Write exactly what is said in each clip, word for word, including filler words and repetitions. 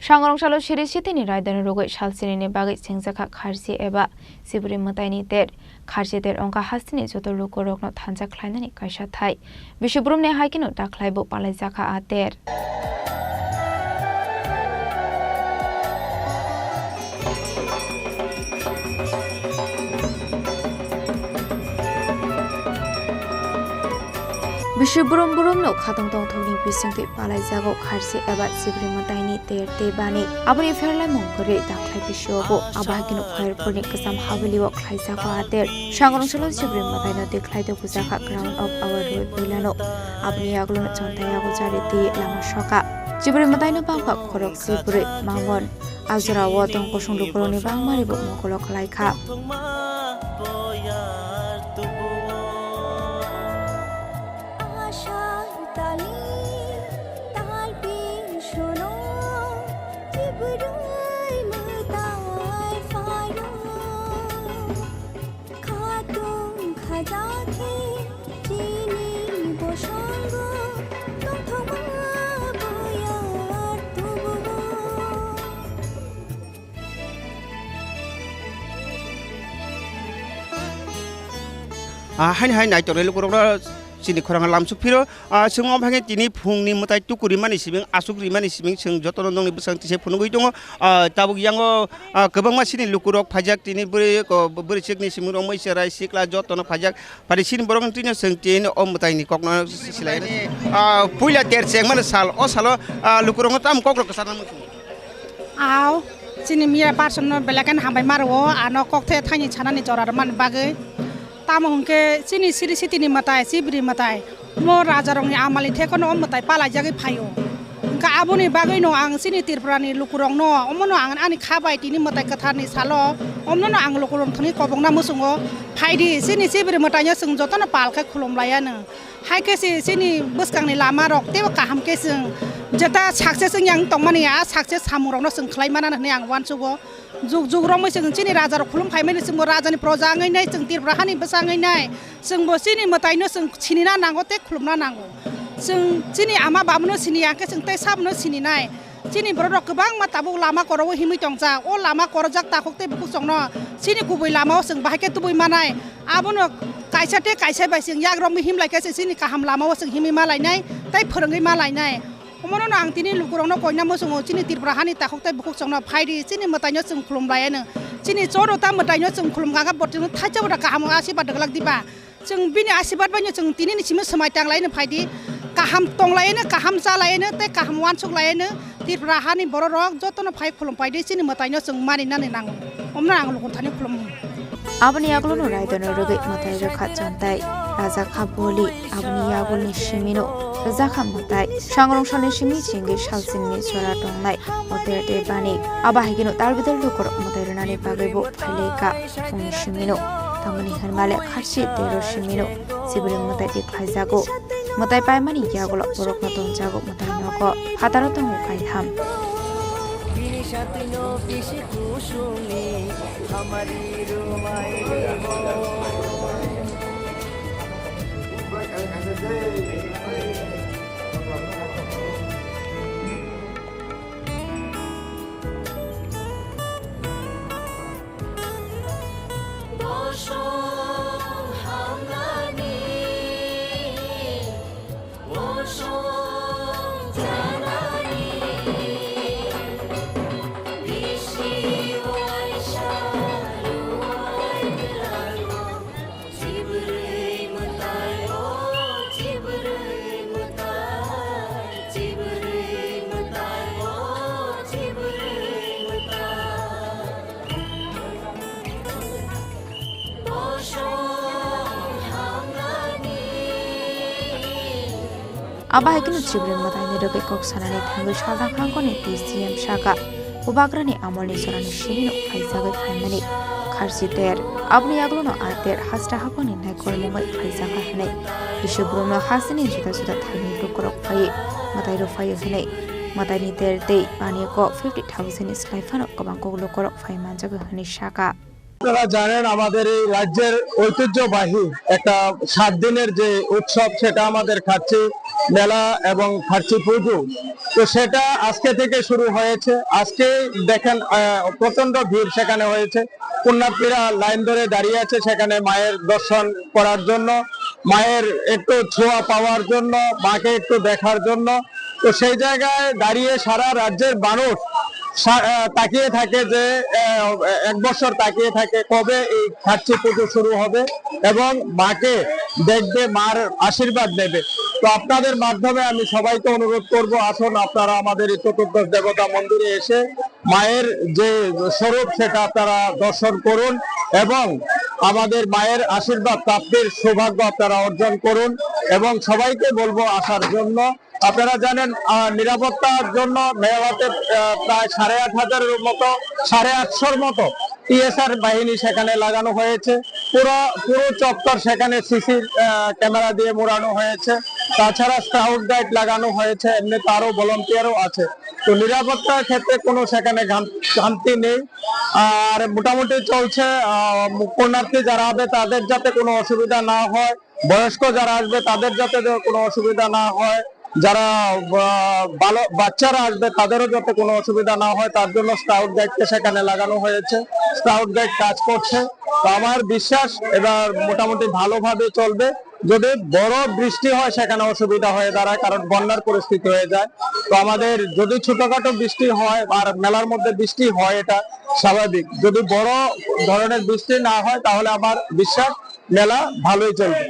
Sangrong salo siri sitini raidano rwgwi sal sinini bagwi chengjakha kharchi eba chibri mwtaini ter. Kharchi ter wngkha hasteni joto lukurokno thansa khlainani kaisa thai. Bisi burumni hai kheno dakhlaibo palaijakha a ter. Bisi burum burumno khatong tongthokni bisingtwi palaijago kharchi eba chibri mwtaini ter tei bani. Aboni pherlaimung kwrwi dakhlai bisiogo abo hai kheno Khairpurni kwcham habilio khlaijago a ter. Sangrong salo chibri mwtaino tei khlai tei bujakha Crown of Our Royal Villano. Aboni yagulono chontai yago jari twi lama soka. Chibri mwtaino bangkha khorok chibri mangon. A jorao tong kusung lukurokni bangma ribuk mokolo khlai kha. Khatung khajakhe chini bosongo tongthokma buyar tubugo. Ah, haini hai naitok relu kurokno chini khorang lamsuk phiro. Ah, chwng omo hai khe tini phungni mwtai tuku rimani sibing, aswk rimani sibing chwng jotono nongni bwskango tisa phunugwi tongo. Ah, tabuk yango, ah, kwbangma chini lukurok phaijak tini bwrwi ko, bwrwi chikni sibing rok mui cherai sikla jotono phaijak. Phari chini borok tini chwng tini o mwtaini kokno silai. Ah, puila ter chengmani sal, o salo, ah, lukurokno tamo kokrok kwchangma muchungo. Aw, chini mia person no belai khe hambai maro, ano kokthai thaini sanani jora rwmani bagwi. Tamo hwnkhe chini siri sitini mwtai, chibri mwtai, mo rajarokni amalni thekono o mwtai palaijagwi phaio. Hwnkhe aboni bagwino ang chini Tripurani lukurokno, omono ang ani kha bai tini mwtai kwtharni salo, omono ang lukurok thani kobokna muchungo. Phaidi, chini chibri mwtaino chwng jotono pal khe khulum laianw. Hai khe se chini bwskangni lama rok teibo kaham khe chwng jeta success wngya wng tongmani, a success samungrokno chwng khlai mana hwnwi ang uansugo. Jug jug romwi chwng chini raja rok khulum phaimani, chwngbo rajani proja wngwi nai, chwng Tripura hani bwsa wngwi nai, chwngbo chini mwtaino chwng sinina nango tei khulumna nango. Chwng chini ama babuno siniya khe chwng tei sabono sininai. Chini borok rok kwbangma tabuk lama korogo himwi tongjak. O lama korojak takhuk tei bukhuk chwngno chini kubui lamao chwng bahai khe tubui manai. Abono kaisa tei kaisa bai chwng yak romwi himlai khe se chini kaham lamao chwng himwi malainai tei phwrwngwi malainai. Omono ang tini lukurokno koina muchungo, chini Tripura hani takhuk tei bukhuk chwngno phaidi, chini mwtaino chwng khulum laianw. Chini choro ta mwtaino chwng khulum kha khe bo chwngno thaisa bo da kaham asibad rwglak diba. Chwng bini asibad baino chwng tini ni simi swmai tang laino phaidi, kaham tong laino, kaham cha laino tei kaham uansuk laino. Tripura hani borok rok jotono phai khulum phaidi, chini mwtaino chwng mani nani nango. Omno ang lukurthani khulum. Aboni yagulono raidano rwgwi mwtai rwkha chontai, rajakha boli, aboni yagulni simino rwjakha mwtai. Sangrong salni simi chengwi salsinni chora tongnai o ter ter bani. Abo hai kheno tal bidal lukurok mwtai rwnani bagwibo phailaikha phungni simino. Tamoni hwnmale kharchi tero simino chibri mwtai twi khlaijago. Mwtai paimani yagulo borokno tonjago mwtai nogo. Phataro tongo kaitham. Abo hai kheno Tripura mwtaini rwgwi kok sanani thangwi salthang khangkoni T C M saka, Bubagrani amolni jorani simino khlaijagwi phaimani kharchi ter. Aboni yagulono a ter hasta haphangni naikolmungwi khlaijakha hwnwi Bisi Burumno hasteni juda juda thaini lukurok phaiwi mwtai rwphaiwi hwnwi mwtaini ter tei pani kok fifty thousand ni slai phano kwbang kok lukurok phai manjagwi hwnwi saka. আপনারা জানেন, আমাদের এই রাজ্যের ঐতিহ্যবাহী একটা সাত দিনের যে উৎসব, সেটা আমাদের খার্চি মেলা এবং খার্চি পুজো। তো সেটা আজকে থেকে শুরু হয়েছে। আজকে দেখেন, আহ, প্রচণ্ড ভিড় সেখানে হয়েছে। পুণ্যার্থীরা লাইন ধরে দাঁড়িয়ে আছে সেখানে মায়ের দর্শন করার জন্য, মায়ের একটু ছোঁয়া পাওয়ার জন্য, মাকে একটু দেখার জন্য। তো সেই জায়গায় দাঁড়িয়ে সারা রাজ্যের মানুষ সা-, আহ, তাকিয়ে থাকে যে, আহ, এক বছর তাকিয়ে থাকে কবে এই খার্চি পুজো শুরু হবে এবং মাকে দেখবে, মার আশীর্বাদ নেবে। তো আপনাদের মাধ্যমে আমি সবাইকে অনুরোধ করব, আসুন আপনারা আমাদের এই চতুর্দশ দেবতা মন্দিরে এসে মায়ের যে স্বরূপ সেটা আপনারা দর্শন করুন এবং আমাদের মায়ের আশীর্বাদ প্রাপ্তির সৌভাগ্য আপনারা অর্জন করুন এবং সবাইকে বলবো আসার জন্য। আপনারা জানেন, আহ, নিরাপত্তার জন্য মেলাতে, আহ, প্রায় সাড়ে আট হাজারের মতো, সাড়ে আটশোর মতো টিএসআর বাহিনী সেখানে লাগানো হয়েছে। পুরো, পুরো চত্বর সেখানে সিসি, আহ, ক্যামেরা দিয়ে মোড়ানো হয়েছে। তাছাড়া স্কাউট গাইড লাগানো হয়েছে, এমনিতে আরো ভলান্টিয়ারও আছে। তো নিরাপত্তার ক্ষেত্রে কোনো সেখানে ঘাম-, খামতি নেই। আর মোটামুটি চলছে, আহ, পুণ্যার্থী যারা হবে তাদের যাতে কোনো অসুবিধা না হয়, বয়স্ক যারা আসবে তাদের যাতে কোনো অসুবিধা না হয়, যারা, আহ, বাল-, বাচ্চারা আসবে তাদেরও যাতে কোনো অসুবিধা না হয়, তার জন্য স্কাউট গাইডকে সেখানে লাগানো হয়েছে। স্কাউট গাইড কাজ করছে। তো আমার বিশ্বাস এবার মোটামুটি ভালোভাবে চলবে। যদি বড় বৃষ্টি হয় সেখানে অসুবিধা হয়ে দাঁড়ায়, কারণ বন্যার পরিস্থিতি হয়ে যায়। তো আমাদের যদি ছোটখাটো বৃষ্টি হয় আর মেলার মধ্যে বৃষ্টি হয়, এটা স্বাভাবিক। যদি বড় ধরনের বৃষ্টি না হয় তাহলে আমার বিশ্বাস মেলা ভালোই চলবে।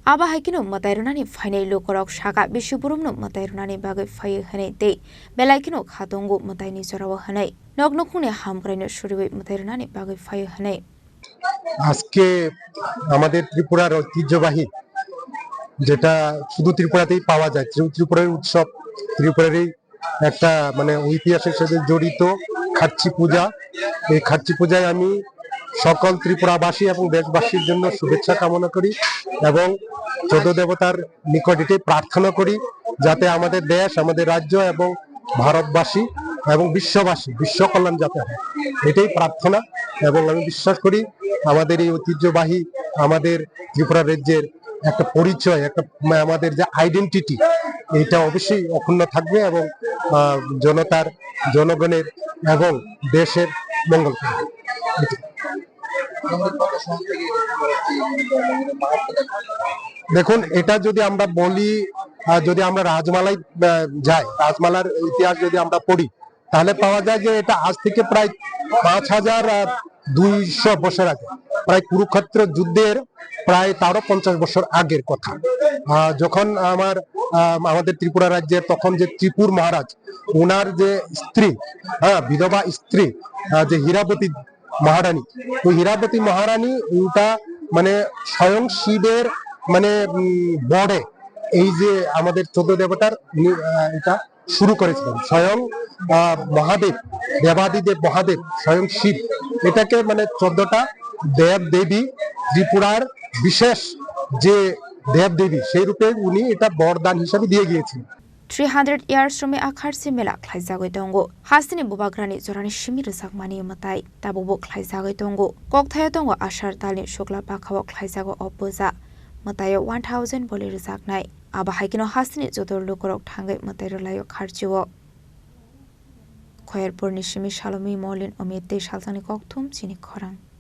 Abo hai kheno mwtai rwnani phainai lukurok sakha, bisi borokno mwtai rwnani bagwi phaiwi hwnwi tei belai kheno kha tongo mwtaini jorao hwnwi. Nok nukhungni hamkraino suriwi mwtai rwnani bagwi phaiwi hwnwi. আজকে আমাদের ত্রিপুরার ঐতিহ্যবাহী, যেটা শুধু ত্রিপুরাতেই পাওয়া যায়, ত্রি-, ত্রিপুরার উৎসব, ত্রিপুরারই একটা, মানে, ঐতিহাসিক সাথে জড়িত খার্চি পূজা। এই খার্চি পূজায় আমি সকল ত্রিপুরাবাসী এবং দেশবাসীর জন্য শুভেচ্ছা কামনা করি এবং চোদ্দ দেবতার নিকট এটাই প্রার্থনা করি, যাতে আমাদের দেশ, আমাদের রাজ্য এবং ভারতবাসী এবং বিশ্ববাসী, বিশ্ব কল্যাণ যাতে হয়, এটাই প্রার্থনা। এবং আমি বিশ্বাস করি আমাদের এই ঐতিহ্যবাহী, আমাদের ত্রিপুরা রাজ্যের একটা পরিচয়, একটা, মানে, আমাদের যে আইডেন্টিটি, এটা অবশ্যই অক্ষুণ্ণ থাকবে এবং, আহ, জনতার, জনগণের এবং দেশের মঙ্গল করবে। এটাই। দেখুন, এটা যদি আমরা বলি, আহ, যদি আমরা রাজমালায়, আহ, যাই, রাজমালার ইতিহাস যদি আমরা পড়ি, তাহলে পাওয়া যায় যে এটা আজ থেকে প্রায় পাঁচ হাজার দুইশো বছর আগে, প্রায় কুরুক্ষেত্র যুদ্ধের প্রায় তারও পঞ্চাশ বছর আগের কথা। আহ, যখন আমার, আহ, আমাদের ত্রিপুরা রাজ্যের তখন যে ত্রিপুর মহারাজ, ওনার যে স্ত্রী, হ্যাঁ, বিধবা স্ত্রী, আহ, যে হীরাবতী মহারানী, ওই হীরাবতী মহারানী ওটা, মানে, স্বয়ং শিবের, মানে, উম, বরে এই যে আমাদের চোদ্দ দেবতার নি-, আহ, এটা শুরু করেছিলেন। স্বয়ং, আহ, মহাদেব, দেবাদিদেব মহাদেব, স্বয়ং শিব, এটাকে, মানে, চোদ্দটা দেব দেবী, ত্রিপুরার বিশেষ যে দেব দেবী, সেই রূপে উনি এটা বরদান হিসাবে দিয়ে গিয়েছিলেন। Three hundred years romwi a kharchi mela khlaijagwi tongo. Hasteni bubagrani jorani simi rwjakmani mwtai tabukbo khlaijagwi tongo. Kokthaio tongo Ashar talni sukla bakhao khlaijago o puja. Mwtaio one thousand boli rwjaknai. Abo hai kheno hasteni joto lukurok thangwi mwtai rwlaio kharchio. Khoyerpurni simi Salomi, Molin, Omit tei Salsani kokthum chini khorang.